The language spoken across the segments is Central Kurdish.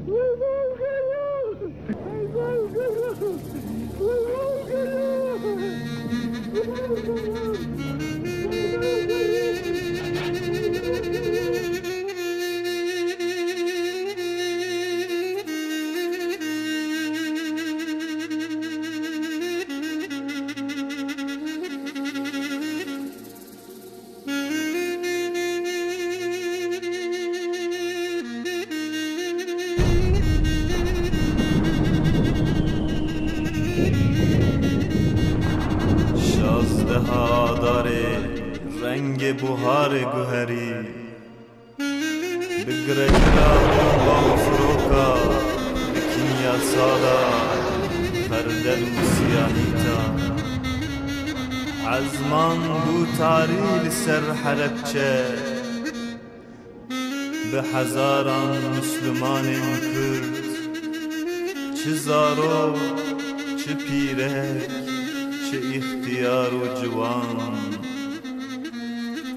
16 ئادارێ ڕەنگێ بوهارێ گوهەری bi giregira bomba û firoka bi kîmyasala xerdel û siyanîta ezman bû tarî li ser Helepçe bi hezaran Müslümanên Kurd çi zarok çi pîrek çi îxtiyar û ciwan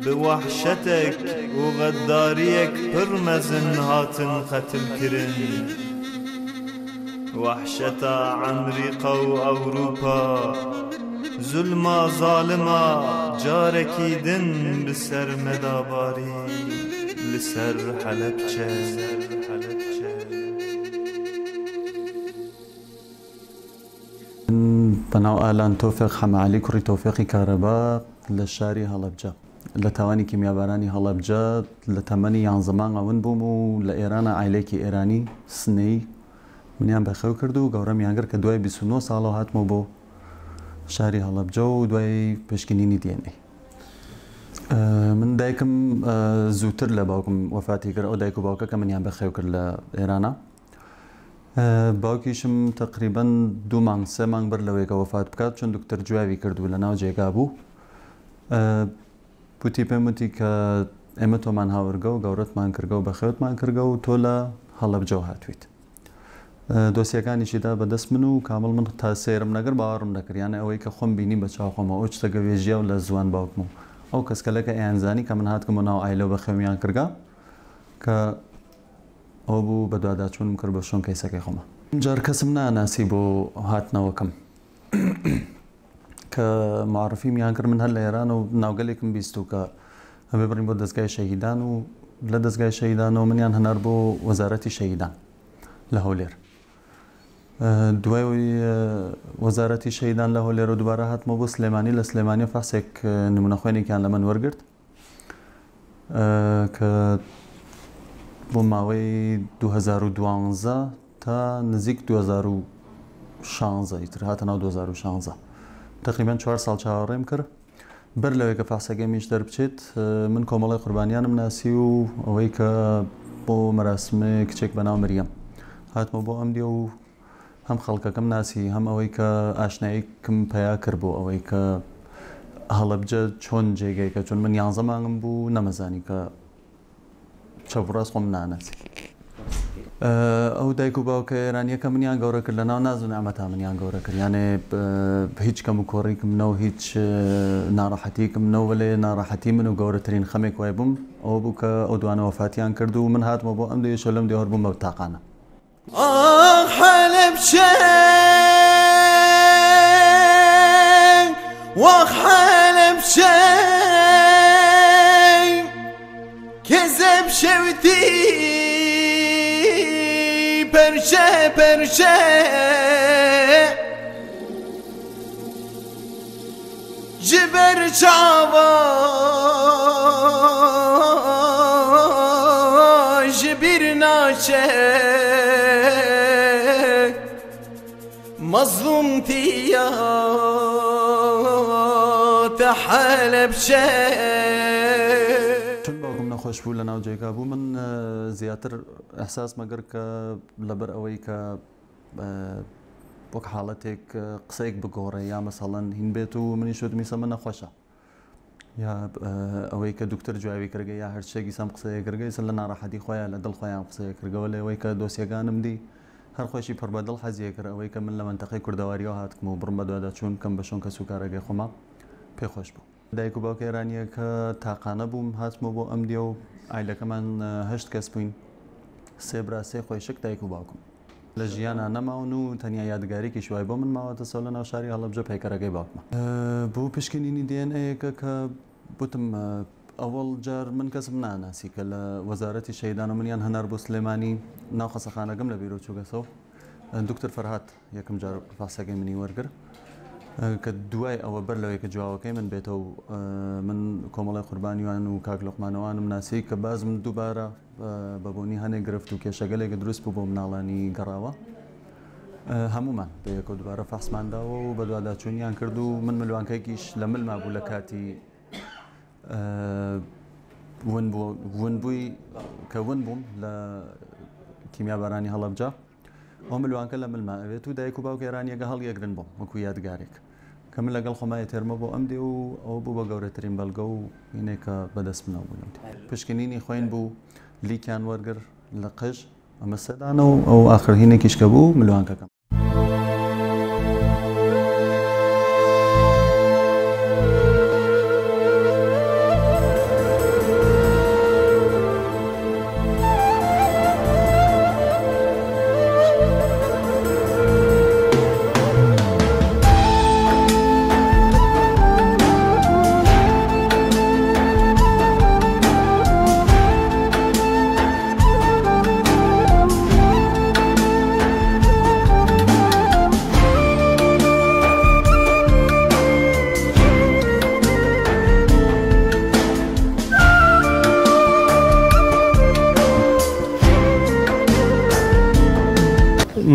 bi wehşetek û xeddariyek pir mezin hatin qetilkirin. Wehşeta Emrîka û Ewropa zulma zalima carekî din bi ser me da barî li ser Helepçe. من بەناو ئالان تۆفیق حەمەعەلی کوڕی تۆفیقی کارەبا لە شاری هەڵەبجە لە تاوانی کیمیابارانی هەڵەبجە لە تەمەنی یانزە مانگا ون بووم و لە ئێرانە عایلەیەکی ئێرانی سنەیی منیان بەخێو کرد و گەورەمیان کرد کە دوای 29 ساڵەوە هاتمەوە بۆ شاری هەڵەبجە و دوای پشکنینی دی ئێن ئەی. من دایکم زووتر لە باوکم وەفاتی کرد، ئەو دایک و باوکە کە منیان بەخێو کرد لە ئێرانە. باوکیشم تقریبا 2 مانگ 3 مانگ بەر لەوەی کە وەفات بکات چون دکتۆر جوابی کرد و لە ناو جێگا بوو، وتی پێم وتی کە ئێمە تۆمان هاورگە و گەورەتمان کردگە و بەخێوتمان کردگە و تۆ لە هەڵەبجەوە هاتوویت. دۆسیەکانیشی دا بەدەست من و کامل من تا سەیرم نەکرد باوەڕم نەکرد، یانە ئەوەی کە خۆم بینی بە چاو خۆمەوە ئەو شتەکە وێژیا و لە زوان باوکم و ئەو کەسکەلەکە ئەیانزانی کە من هاتکم و ناو ئایلە و بەخێومیان کردگە کە ئەوە بوو بەدواداچوونم کرد بە شۆن کەیسەکەی خۆمە. جار کەسم ناناسی بۆ هاتنەوەکەم کە معرفیمیان کرد، من هەر لە ئێران و ناوگەلێکم بیست و کە هەبێ بڕین بۆ دەستگای شەهیدان و لە دەستگای شەهیدانەوە منیان هەنار بۆ وەزارەتی شەهیدان لە هەولێر. دوای وەزارەتی شەهیدان لە هەولێر و دووبارە هاتمەوە بۆ سلێمانی. لە سلێمانی فەحسێک نمونە خوێنێکیان لە من وەرگرت کە بۆ ماوەی 2012 تا نزیک 2016 ئیتر هاتە ناو 2016 تقریبا 4 ساڵ چاوەڕێم کرد. بەر لەوەی کە فەحسەکەی میش دەربچێت من کۆمەڵی قوربانیانم ناسی و ئەوەی کە بۆ مەراسمێ کچێک بەناو مریەم هاتمەوە بۆ ئەم دیە و هەم خەڵکەکەم ناسی هەم ئەوەی کە ئاشناییکم پەیا کرد بۆ ئەوەی کە هەڵەبجە چۆن جێگەیەکە، چون من 11 مانگم بوو نەمەزانی کە چەپ و ڕاست خۆم ناناسی. ئەو دایک و باوکە ئێرانیەکە منیان گەورە کرد لە ناو ناز و نعمەتا منیان گەورە کرد، یانێ هیچ کەم و کۆڕیکم نەو هیچ ناڕەحەتیکم نەو، وەلێ ناڕەحەتی من و گەورەترین خەمێک وای بووم ئەوە بوو کە ئەو دوانە وەفاتیان کرد و من هاتمەوە بۆ ئەم دێشە لەم دێهۆر بووم بە تاقانە. ئاخ حەلەبچە واخ حەلەبچە کەزەب شەوتی پەرچە پەرچە جبەر چاوە ژبیر ناچێ مەزلوم تیا تە حەلەبچە. چون باوکم نەخۆش بوو لە ناو جێگا بوو من زیاتر ئەحساس مەگەر کە لەبەر ئەوەی کە وەک حاڵەتێک قسەیەک بگۆڕێ یا مەسەڵەن هین بێت و منیش وتم ئیسە من نەخۆشە یا ئەوەی کە دکتۆر جوابی کردگە یا هەر شتێک ئیسەم قسەیە کردگە ئیسە لە ناڕەحەتی خۆیان لە دڵ خۆیان قسەیە کردگەوە. لە ئەوەی کە دۆسیەکانم دی هەر خۆشی پڕ بە دڵ حەزیە کرد ئەوەی کە من لە مەنتەقەی کوردەواریەوە هاتکم و بڕم بەدوادا چوون بکەم بە شۆن کەس و کارەکەی خۆما پێخۆش بوو. دایک و باوکە ئێرانیەکە تاقانە بووم هاتمەوە بۆ ئەم دیە و ئایلەکەمان 8 کەس بووین. سێ برا سێ خۆیشک دایک و باوکم لە ژیانا نەماون و تەنیا یادگاریکیش وای بۆ من ماوەتەسەوە لە ناو شاری هەڵەبجە پەیکەرەکەی باوکمە. بۆ پشکنینی دی ئێن ئەیەکە کە وتم ئەوەڵ جار من کەسم ناناسی کە لە وەزارەتی شەهیدان و منیان هەنار بۆ سلێمانی ناو خەسەخانەکەم لە بیرۆ چووگەسەوە دکتۆر فەرهاد یەکەم جار فاسەکەی منی وەرگر کە دوای ئەوە بەر لەوەی کە جوابەکەی من بێتەوە من کۆمەڵی قوربانیوان و کاک لوقمانەوانم ناسی کە بازم دووبارە بە بۆنی هەنێک گرفت و کێشەگەلێک دروست بوو بۆ مناڵانی گەڕاوە هەمومان بە یەکەوە دووبارە فەحسمان داوە و بەدواداچوونیان کرد و من ملوانکەیەکیش لە ملما بوو لە کاتی ون بووی کە ون بووم لە کیمیابارانی هەڵەبجە ئەو ملوانکە لە ملما ئەوێت و دایک و باوک ئێرانیەکە هەڵیەگرن بۆم وەکو یادگارێک کە من لەگەڵ خۆمای تێرمە بۆ ئەم دێ و ئەوە بوو بە گەورەترین بەڵگە و هینێک کە بەدەست منەوە بوو پشکنینی خوێن بوو لیکیان وەرگر لە قژ ئەمە سەدانە و ئەو ئاخر هینێکیش کە بوو ملوانکەکەم.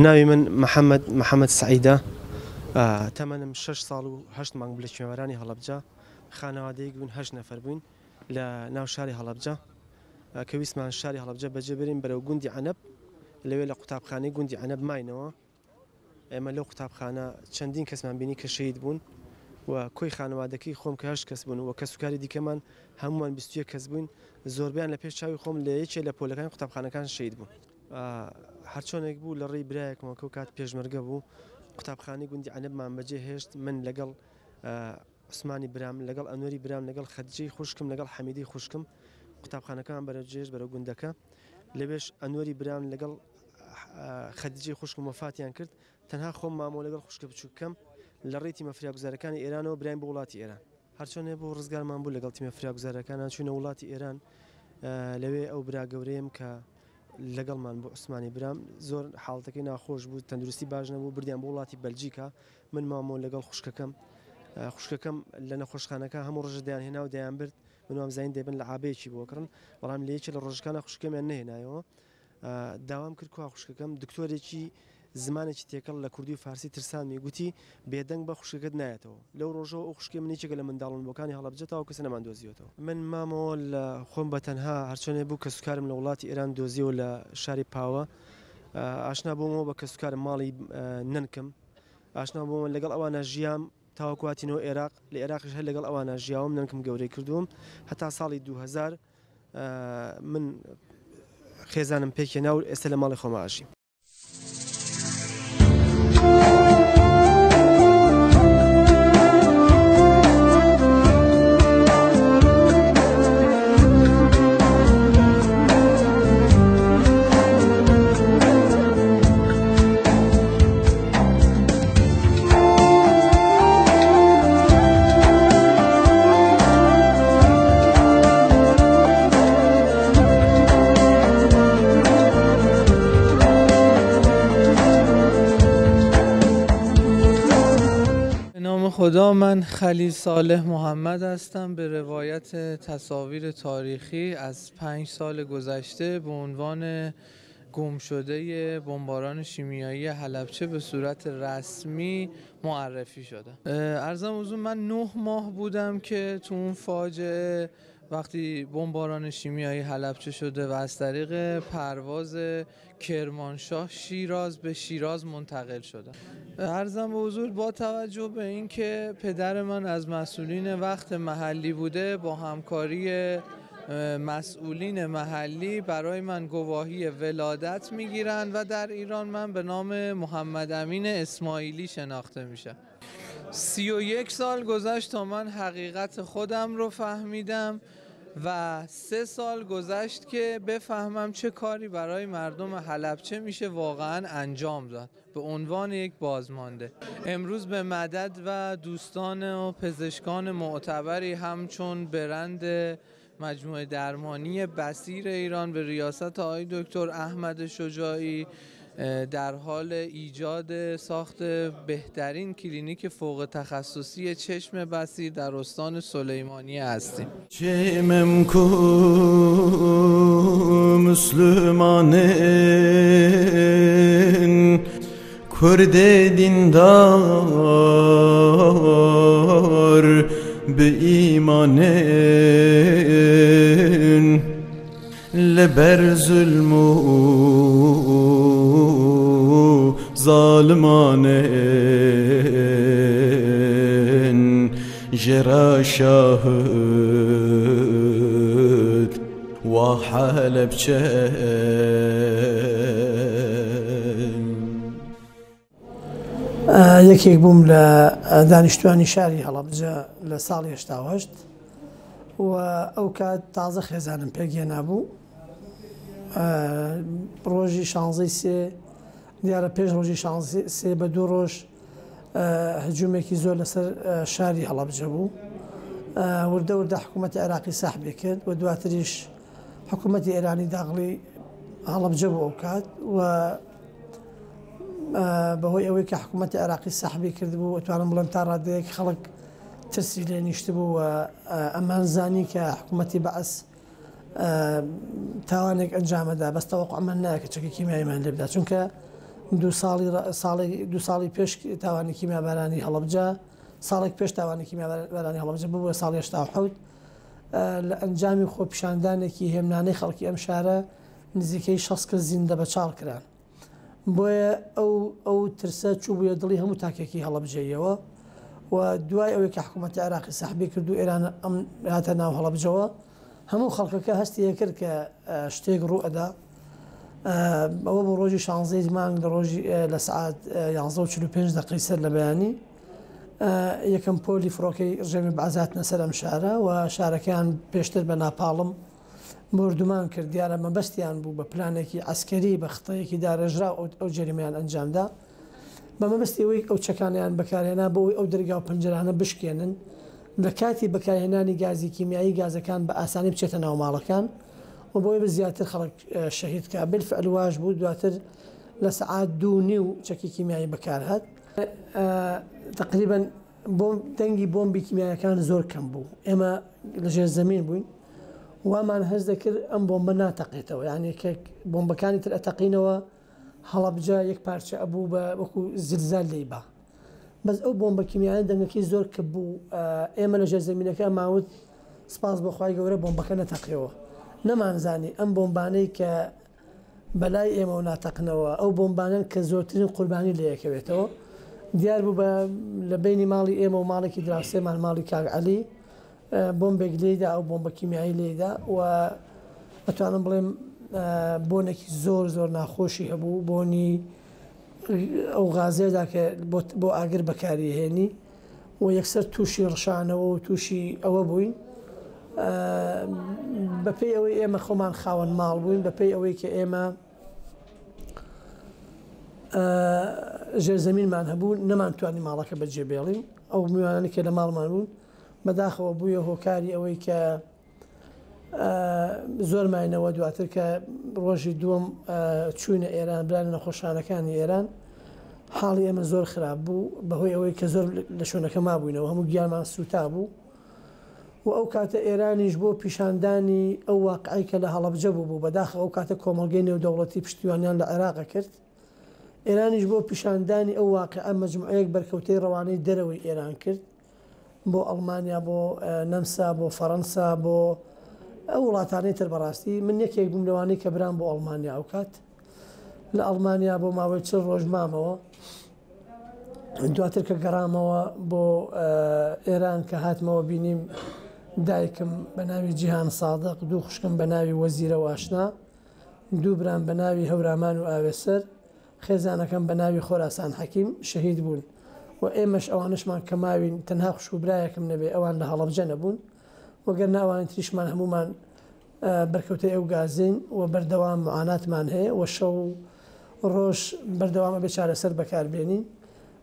ناوی من محەممەد محەممەد سعیدە تەمەنم 6 ساڵ و 8 مانگ لە کوێوەرانی هەڵەبجە خانەوادەیەک بوون هەشت نەفەر بووین لە ناو شاری هەڵەبجە کە ویستمان شاری هەڵەبجە بەجێ برین بەرەو گوندی عەنەب لەوێ لە قوتابخانەی گوندی عەنەب ماینەوە ئێمە لەو قوتابخانە چەندین کەسمان بینی کە شەهید بوون و کۆی خانەوادەکەی خۆم کە هەشت کەس بوون و کەسوکاری دیکەمان هەموومان 21 کەس بووین زۆربیان لە پێش چاوی خۆم لە یەکێ لە پۆلەکانی قوتابخانەکان شەهید بوون. هەرچۆنێک بوو لە ڕێی برایەکمەوە کەو کات پێشمەرگە بوو قوتابخانەی گوندی عەنەبمان بەجێ هێشت من لەگەڵ عوسمانی برام لەگەڵ ئەنوەری برام لەگەڵ خەدیجەی خوشکم لەگەڵ حەمیدەی خوشکم قوتابخانەکەمان بەرەو جێژ بەرەو گوندەکە لەوێش ئەنوەری برام لەگەڵ خەدیجەی خوشکم وەفاتیان کرد تەنها خۆم مامەوە لەگەڵ خوشکە بچووکەم لە ڕێی تیمە فریاگوزارەکانی ئێرانەوە براین بۆ وڵاتی ئێران. هەرچۆنێ بوو ڕزگارمان بوو لەگەڵ تیمە فریاگوزارەکانا چووینە وڵاتی ئێران لەوێ ئەو برا گەورەیەم کە لەگەڵمان بوو عوسمانی برام زۆر حاڵەتەکەی ناخۆش بوو تەندروستی باش نەبوو بردیان بۆ وڵاتی بەلجیکا من مامۆ لەگەڵ خوشکەکەم خوشکەکەم لە نەخۆشخانەکە هەموو ڕۆژە دەیان هێنا و دەیان برد من وامزانین دەیبن لە عابەیەکی بۆ کڕن بەڵام لە یەکێ لە ڕۆژەکانە خوشکەمیان نەهێنایەوە داوام کرد کوا خوشکەکەم دکتۆرێکی زمانێکی تێکەڵ لە کوردی و فارسی ترسانمی گوتی بێدەنگ بە خوشکەکەت نایەتەوە لەو ڕۆژەوە ئەو خوشکەی من یەکێکە لە منداڵ ونبووەکانی هەڵەبجە تاوەکو ئێستا نەماندۆزیوەتەوە. من مامەوە لە خۆم بە تەنها هەرچۆنێ بوو کەسوکارم لە وڵاتی ئێران دۆزیەوە لە شاری پاوە ئاشنا بوومەوە بە کەسوکارم ماڵی نەنکم ئاشنا بوومەوە لەگەڵ ئەوانە ژیام تاوەکو هاتینەوە ئێراق لە ئێراقیش هەر لەگەڵ ئەوانە ژیاوم نەنکم گەورەی کردووم هەتا ساڵی 2000 من خێزانم پێکهێنا و ئێستا لە ماڵی خۆما ئەژیم. خدا من خلیل صالح محمد هستم به روایت تصاویر تاریخی از 5 سال گذشته به عنوان گم شده بمباران شیمیایی حلبچه به صورت رسمی معرفی شده. عرضم حضور من 9 ماه بودم که تو اون فاجعه وقتی بمباران شیمیایی حلبچه شده و از طریق پرواز کرمانشاه شیراز به شیراز منتقل شدم. عرضم به حضور با توجه به اینکه پدر من از مسئولین وقت محلی بوده با همکاری مسئولین محلی برای من گواهی ولادت میگیرن و در ایران من به نام محمد امین اسماعیلی شناخته میشم. 31 سال گذشت تا من حقیقت خودم رو فهمیدم. و 3 سال گذشت که بفهمم چه کاری برای مردم حلبچه میشه واقعا انجام داد به عنوان یک بازمانده. امروز به مدد و دوستان و پزشکان معتبری همچون برند مجموعه درمانی بصیر ایران به ریاست آقای دکتر احمد شجاعی در حال ایجاد ساخت بهترین کلینیک فوق تخصصی چشم بصیر در استان سلیمانی هستیم. چشمم کو مسلمانین کرد دیندار به ایمانین لبر ظلم و ظالمانین جرا شاهد و حلبچه. یەکێک بووم لە دانیشتوانی شاری هەڵەبجە لە ساڵی 88 و ئەو کات تازە خێزانم پێکهێنا بوو. ڕۆژی 16 سێ دیارە پێش ڕۆژی 16 سێ بە 2 ڕۆژ هجوومێکی زۆر لەسەر شاری هەڵەبجە بوو. وردە وردە حکوومەتی عێراقی سەحبی کرد و دواتریش حکوومەتی ئێرانی داغڵی هەڵەبجە بوو ئەو کات و بەهۆی ئەوەی کە حکوومەتی عێراقی سەحبی کردبوو ئەتوانم بڵێم تا ڕادەیەک خەڵک ترسی لێ نیشتبوو و ئەمان زانی کە حکوومەتی بەعس تاوانێک ئەنجامەدا، بەس تەوەقعمان نایە کە چەکی کیمیاییمان لێ بدا، چونکە 2 ساڵی پێش تاوانی کیمیابارانی هەڵەبجە، ساڵێک پێش تاوانی کیمیابارانی هەڵەبجە ببووە ساڵی 87 لە ئەنجامی خۆپیشاندانێکی هێمنانەی خەڵکی ئەم شارە نزیکەی 60 کەس زیندە بە چاڵ کران. بۆیە ئەو ترسە چوو بووە دڵی هەموو تاکێکی هەڵەبجەیەوە و دوای ئەوەی کە حکوومەتی عێراقی سەحبی کرد و ئێران ئەم هاتە ناو هەڵەبجەوە، هەموو خەڵکەکە هەستی کرد کە شتێک ڕوو ئەدا. ئەوە بۆ ڕۆژی 16 مانگ لە ڕۆژی لە سعات 11:45 دقیقەی سەر لە بەیانی یەکەم پۆلی فڕۆکەی ڕژێمی بەعس هاتنە سەر ئەم شارە و شارەکەیان پێشتر بە ناپاڵم بۆردومان کرد. دیارە مەبەستیان بوو بە پلانێکی عەسکەری بە خطەیەکی داڕێژراو ئەو جەریمەیان ئەنجامدا، بە مەبەستی ئەوەی ئەو چەکانیان بەکارهێنا بۆ ئەوەی ئەو دەرگا و پەنجەرانە بشکێنن، لە کاتی بەکارهێنانی گازی کیمیایی گازەکان بە ئاسانی بچێتە ناو ماڵەکان و بۆی بە زیاتر خەڵک شەهید کا. بالفعل واش بوو، دواتر لە سەعات 2:30 چەکی کیمیایی بەکارهات. تقریبا دەنگی بۆمبی کیمیایەکان زۆر کەم بوو، ئێمە لەژێر زەمین بووین، وامان هەست دەکرد ئەم بۆمبە ناتەقێتەوە، یعنی کە بۆمبەکانی تر ئەتەقینەوە هەڵەبجە یەک پارچە ئەبوو بە وەکو زلزال لێی با، بەس ئەو بۆمبە کیمیایە دەنگەکەی زۆر کە بوو. ئێمە لەژێر زەمینەکە ماوت سپاس بۆ خوای گەورە بۆمبەکە نەتەقیەوە. نەمانزانی ئەم بۆمبانەی کە بەلای ئێمەوە ناتەقنەوە ئەو بۆمبانەن کە زۆرترین قوربانی لێیەکەوێتەوە. دیار بوو بە لە بینی ماڵی ئێمە و ماڵێکی دراوسێمان ماڵی کاک عەلی بۆمبێک لێیدا، ئەو بۆمبە کیمیایی لێیدا و ئەتوانم بڵێم بۆنێکی زۆر زۆر ناخۆشی هەبوو، بۆنی ئەو غازێدا کە بۆ ئاگر بەکاری هێنی و یەکسەر تووشی ڕشانەوە و تووشی ئەوە بووین. بەپێی ئەوەی ئێمە خۆمان خاوەن ماڵ بووین، بەپێی ئەوەی کە ئێمە ژێرزەمینمان هەبوو نەمانتوانی ماڵەکە بەجێ بێڵین. ئەو میوانانەی کە لە ماڵمان بوون بەداخەوە بوویە هۆکاری ئەوەی کە زۆر ماینەوە. دواتر کە ڕۆژی دووەم چووینە ئێران، برانە نەخۆشخانەکانی ئێران، حاڵی ئێمە زۆر خراپ بوو بەهۆی ئەوەی کە زۆر لە شوێنەکە مابووینەوە، هەموو گیانمان سووتا بوو. و ئەو کاتە ئێرانیش بۆ پیشاندانی ئەو واقعی کە لە هەڵەبجە بوو، بەداخەوە ئەو کاتە کۆمەڵگەی نێودەوڵەتی پشتیوانیان لە عێراق کرد، ئێرانیش بۆ پیشاندانی ئەو واقعە مەجموعەیەک بەرکەوتەی ڕەوانەی دەرەوەی ئێران کرد، بۆ ئەڵمانیا، بۆ نەمسا، بۆ فەڕەنسا، بۆ ئەو وڵاتانەی تر. بەڕاستی من یەکێک بووم لەوانەی کە برام بۆ ئەڵمانیا. ئەو کات لە ئەڵمانیا بۆ ماوەی 40 ڕۆژ مامەوە. دواتر کە گەڕامەوە بۆ ئێران، کە هاتمەوە بینیم دایکم بە ناوی جیهان سادق، 2 خوشکم بە ناوی وەزیرە و ئاشنا، 2 برام بە ناوی هەورامان و ئاوێسەر، خێزانەکەم بە ناوی خۆراسان حەکیم شەهید بوون و ئێمەش ئەوانشمان کە ماوین تەنها خوشک و برایەکم نەبێ ئەوان لە هەڵەبجە نەبوون. وەگەرنا ئەوانی تریشمان هەموومان بەرکەوتەی ئەو گازین و بەردەوام معاناتمان هەیە و شەو و ڕۆژ بەردەوام ئەبێ چارەسەر بەکاربێنین.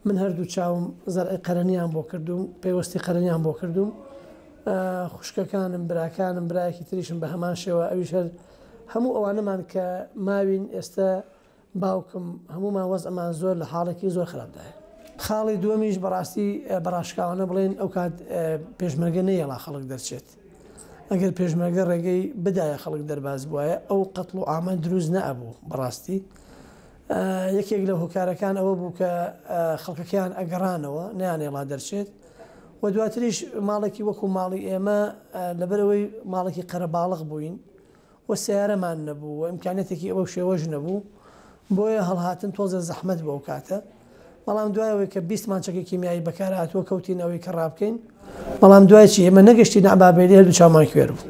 من هەردوو چاوم زەرعی قەرەنیان بۆ کردووم، پەیوەستی قەرەنیان بۆ کردووم. خوشکەکانم، براکانم، برایەکی تریشم بە هەمان شێوە ئەویش هەر هەموو ئەوانەمان کە ماوین ئێستە باوکم هەموومان وەزعمان زۆر لە حاڵێکی زۆر خراپدایە. خاڵی دووەمیش بەڕاستی بە ڕاشکاوانە بڵێین ئەوکات پێشمەرگە نەیەڵا خەڵک دەرچێت. ئەگەر پێشمەرگە ڕێگەی بدایە خەڵک دەرباز بوایە ئەو قەتڵ و عامە دروست نەئەبوو بەڕاستی. یەکێک لە هۆکارەکان ئەوە بوو کە خەڵکەکەیان ئەگەڕانەوە نەیانێڵا دەرچێت و دواتریش ماڵێکی وەکو ماڵی ئێمە لەبەرئەوەی ماڵێکی قەرەباڵغ بووین و سەیارەمان نەبوو و ئیمکانیەتێکی ئەو شێوەش نەبوو بۆیە هەڵهاتن تۆزێ زەحمەت بوو ئەو کاتە بەڵام دوای ئەوەی کە بیستمان چەکی کیمیایی بەکار هاتووە کەوتین ئەوەی کە ڕابکەین بەڵام دوای چی ئێمە نەگەشتینە عەبابەیلی هەردوو چاومان کوێر بوو.